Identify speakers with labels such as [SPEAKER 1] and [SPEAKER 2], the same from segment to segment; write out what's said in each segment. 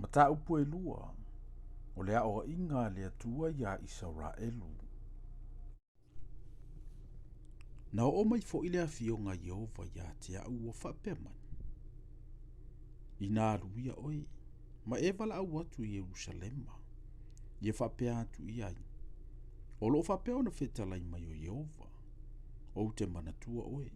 [SPEAKER 1] Mataupu e lua, o le aoaiga a le Atua iā Isaraelu. Na oo mai foi le afioga a Ieova ia te au ua faapea mai, Inā alu ia oe, ma e valaau atu i Ierusalema, ia faapea atu i ai, O lo o faapea ona fetalai mai o Ieova, ou te manatua oe,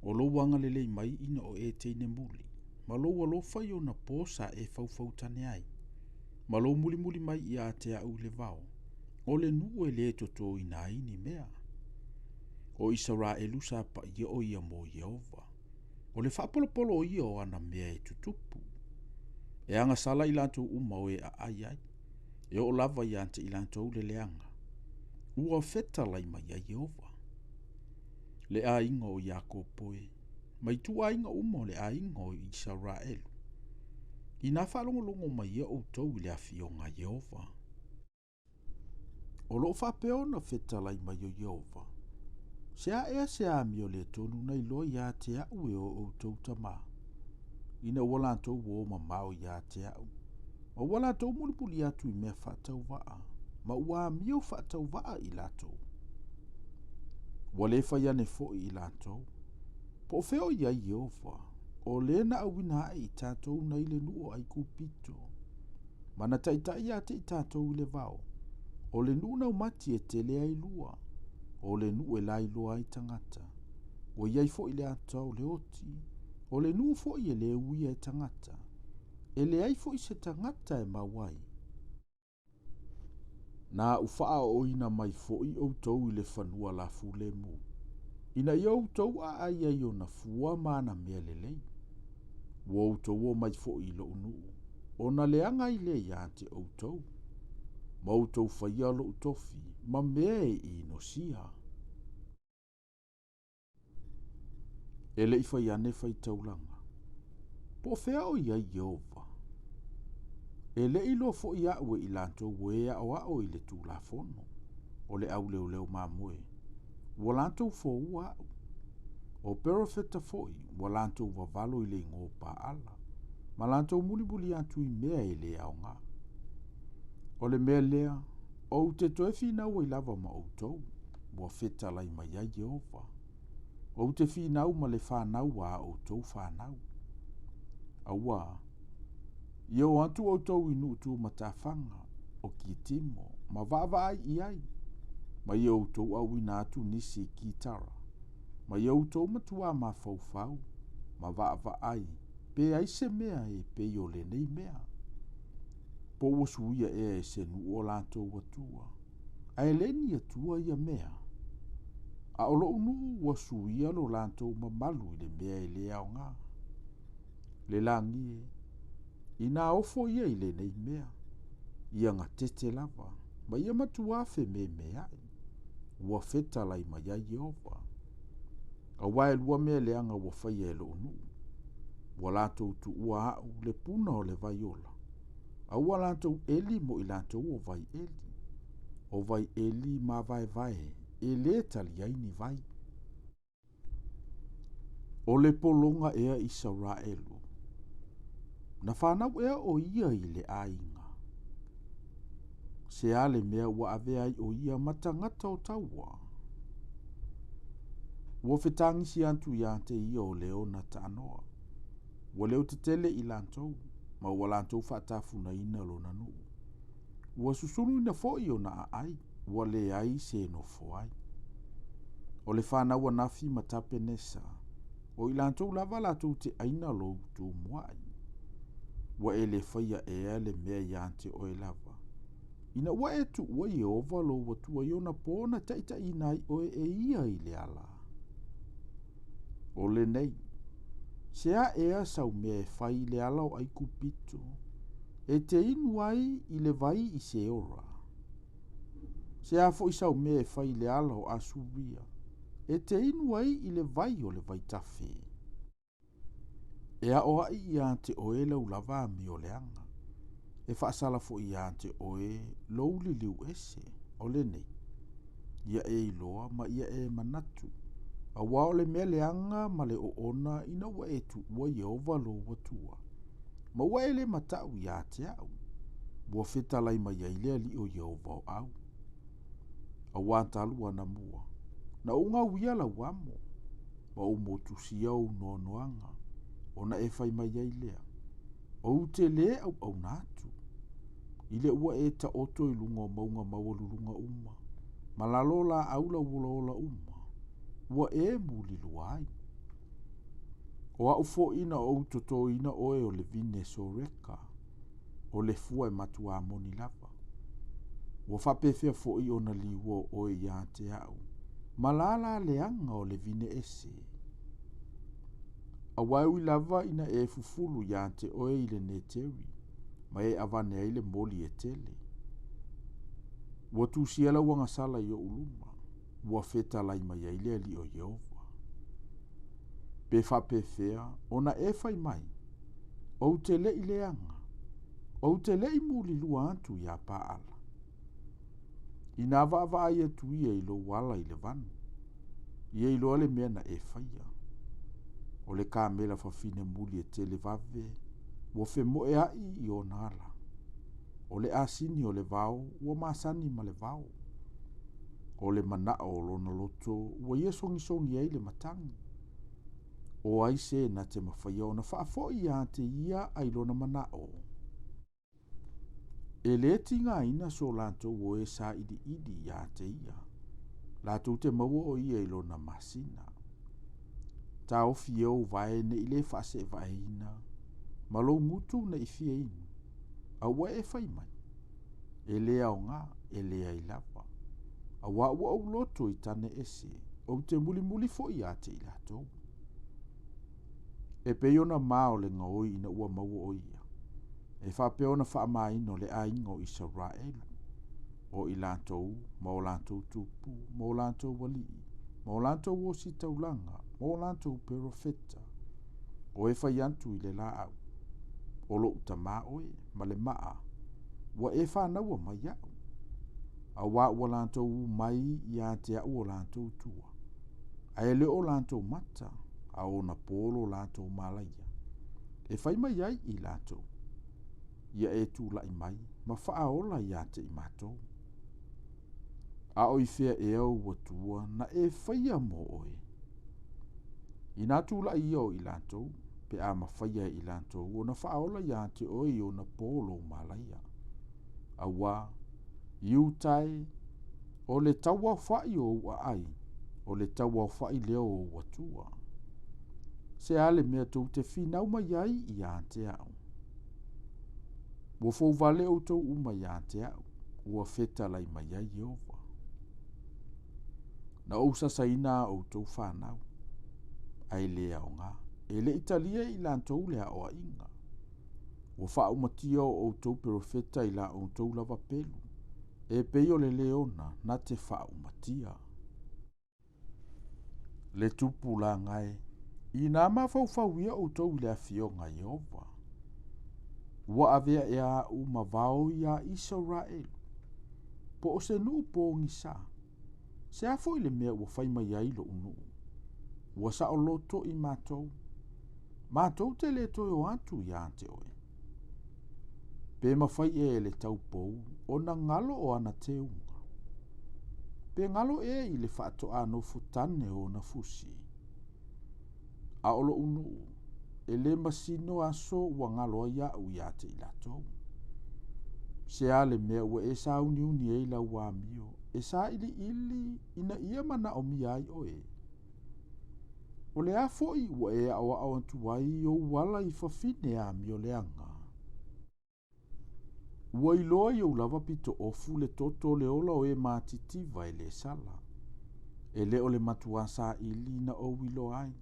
[SPEAKER 1] o lou agalelei mai ina o e teine muli, ma lou alofa i ona po sa e faufautane ai, ma lou mulimuli mai ia te au i le vao, o le nuu e le totoina ai ni mea. O Isaraelu sa paia o ia mo Ieova, o le faapolopolo ia o ana mea e tutupu. E agasala i latou uma o e aai ai, e oo lava ia te i latou le leaga, ua fetalai mai ai Ieova. Le aiga o Iakopo e, ma ituaiga uma o le aiga o Isaraelu, inā faalogologo mai ia outou i le afioga a Ieova. O lo o faapea ona fetalai mai o Ieova, se a ea se amio le tonu na iloa ia te au e o outou tama, ina ua latou o mamao ia te au, ma ua latou mulimuli atu i mea faatauvaa, ma ua amio faatauvaa i latou. Ua le fai ane foi i latou, po o fea o i ai Ieova, o le na auina ae i tatou nei le nuu o Aikupito, ma na taitai ia te i tatou i le vao, o le nuu naumati e tele ai lua, o le nuu e lailoa ai tagata, ua i ai foi le ata o le oti, o le nuu foi e le uia e tagata, e leai foi se tagata e mau ai. Na ou faaooina mai foi outou i le fanua lafulemu, ina ia outou aai ai ona fua ma ana mea lelei. Ua outou o mai foi i lou nuu, ona leaga ai lea ia te outou, ma outou faia lou tofi ma mea e inosia. E le i fai ane faitaulaga, po o fea o i ai Ieova? E le i iloa foi aʻu e i latou o e aoao i le Tulafono, o le auleoleo mamoe, ua latou foua aʻu. O perofeta foi, ua latou vavalo i le igoa o Paala, ma latou mulimuli atu i mea e le aoga. O le mea lea, ou te toe finau ai lava ma outou, ua fetalai mai ai Ieova. Ou te finau ma le fanau a outou fanau. Aua, ia o atu outou i nuu tumatafaga, o Kitimo, ma vaavaai i ai, ma ia outou auina atu nisi i Kitara, ma ia outou matuā mafaufau, ma vaavaai, pe ai se mea e pei o lenei mea. Po ua suia ea e se nuu o latou atua, ae le ni atua ia mea. A o lou nuu ua suia lo latou mamalu i le mea e le aoga. Le lagi e, inā ofo ia i lenei mea, ia gatete lava, ma ia matuā fememeai, ua fetalai mai ai Ieova. Aua e lua mea leaga ua faia e lou nuu, ua latou tuua aʻu le puna o le vai ola, a ua latou eli mo i latou o vai eli, o vai eli mavaevae e lē tali ai ni vai. O le pologa ea Isaraelu, na fanau ea o ia i le aiga? Se a le mea ua avea ai o ia ma tagata o taua? Ua fetagisi atu ia te ia o le ona taanoa. Ua leotetele i latou, ma ua latou faatafunaina lona nuu. Ua susunuina foi ona aai, ua leai se nofo ai. O le fanau a Nafi ma Tapenesa, o i latou lava latou te aina lou tumuai. Ua e le faia ea le mea ia te oe lava, ina ua e tuua Ieova lou Atua i ona po na taitaiina ai oe e ia i le ala? O lenei, se a ea sau mea e fai i le ala o Aikupito, e te inu ai i le vai i Seora? Se a foi sau mea e fai i le ala o Asuria, e te inu ai i le vai o le vaitafe? E aoai ia te oe lau lava amio leaga, e faasala foi ia te oe lou liliu ese, o lenei, ia e iloa ma ia e manatu, aua o le mea leaga ma le oona ina ua e tuua Ieova lou Atua. Ma ua e lē mataʻu iā te aʻu, ua fetalai mai ai le Alii o Ieova o ʻAu. Auā talu anamua, na ou gauia lau amo, ma ou motusia ou noanoaga, ona e fai mai ai lea, Ou te lē auauna atu, i le ua e taoto i luga o mauga maualuluga uma, ma lalo o laau lauolaola uma, ua e mulilua ai. O aʻu foʻi na ou totoina oe o le vine Soreka, o le fua e matuā moni lava. Ua faapefea foʻi ona liua o oe iā te aʻu, ma lālā leaga o le vine ese. Auā e ui lava ina e fufulu iā te oe i le neteri, ma e avane ai le moli e tele. Ua tusia lau agasala i oʻu luma, ua fetalai mai ai le Alii o Ieova. Pe faapefea ona e fai mai, Ou te leʻi leaga, ou te leʻi mulilua atu iā Paala. Inā vaavaai atu ia i lou ala i le vanu, ia iloa le mea na e faia. O le kamela fafine muli e televave, ua femoeaʻi i ona ala. O le asini o le vao ua masani ma le vao. O le manaʻo o lona loto ua ia sogisogi ai le matagi. O ai se na te mafaia ona faafoʻi iā te ia ai lona manaʻo? E lē tigaina so latou o e saʻiliʻili iā te ia, latou te maua o ia i lona masina. Taofi e ou vae neʻi lē faaseʻevaeina, ma lou gutu neʻi fia inu, a ua e fai mai, E lē aoga, e leai lava. Auā ua ou loto i tane ese, ou te mulimuli foʻi iā te i latou. E pei ona ma o le gaoi ina ua maua o ia, e faapea ona faamaina o le aiga o Isaraelu, o i latou ma o latou tupu, ma o latou alii, ma o latou ositaulaga, ma o latou perofeta, o e fai atu i le laau, O loʻu tamā oe, ma le maa, ua e fanaua mai iaʻu. Auā ua latou u mai iā te aʻu o latou tua, ae le o latou mata, a o na pō lo latou malaia, e fai mai ai i latou, Ia e tulaʻi mai ma faaola iā te i matou. A o i fea ea ou Atua na e faia mo oe? Inā tulaʻi ia o i latou, pe a mafaia e i latou ona faaola iā te oe i ona pō lou malaia. Auā, i uta e, o le tauaofaʻi o ou aʻai, o le tauaofaʻi lea o ou Atua. Se a le mea tou te finau mai ai iā te aʻu? Ua fouvale outou uma iā te aʻu, ua fetalai mai ai Ieova. Na ou sasaina a outou fanau, ae lē aoga, e leʻi talia e i latou le aʻoaʻiga. Ua faaumatia o outou perofeta i la outou lava pelu, e pei o le leona na te faaumatia. Le tupu laga e, inā mafaufau ia outou i le afioga a Ieova. Ua avea ea aʻu ma vao iā Isaraelu, po o se nuu pōgisā. Se a foʻi le mea ua fai mai ai loʻu nuu, Ua saʻolotoʻi matou, matou te lē toe o atu iā te oe. Pe mafai ea e le taupou ona galo o ana teuga? Pe galo ea i le faatoʻā nofo tane o ona fusi? A o loʻu nuu, e lē masino aso ua galo ai aʻu iā te i latou. Se a le mea ua e sāuniuni ai lau amio e saʻiliʻili ina ia manaʻomia ai oe? O le a foʻi ua e aʻoaʻo atu ai ou ala i fafine amio leaga? Ua iloa i ou lava pito ofu le toto o le ola o e matitiva e lē sala. E lē o le matuā saʻili na ou iloa ai.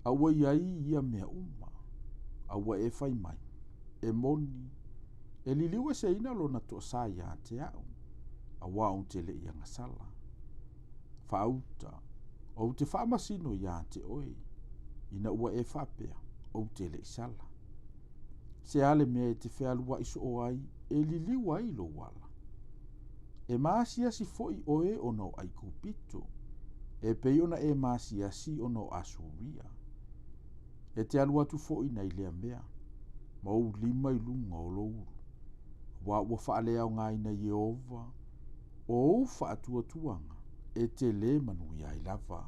[SPEAKER 1] A ua i ai ia mea uma, a ua e fai mai, E moni, e liliu eseina lona toasā iā te aʻu, auā ou te leʻi agasala. Faauta, ou te faamasino iā te oe, ina ua e faapea, ou te leʻi sala. Se a le mea e te fealuaʻi soo ai e liliu ai lou ala? E maasiasi foʻi oe ona o ʻAikupito, e pei ona e maasiasi ona o ʻAsuria. E te alu atu foʻi nai lea mea. ma ou lima i luga o lou ulu, auā ua faaleaogaina e Ieova ou faatuatuaga e te lē manuia ai lava.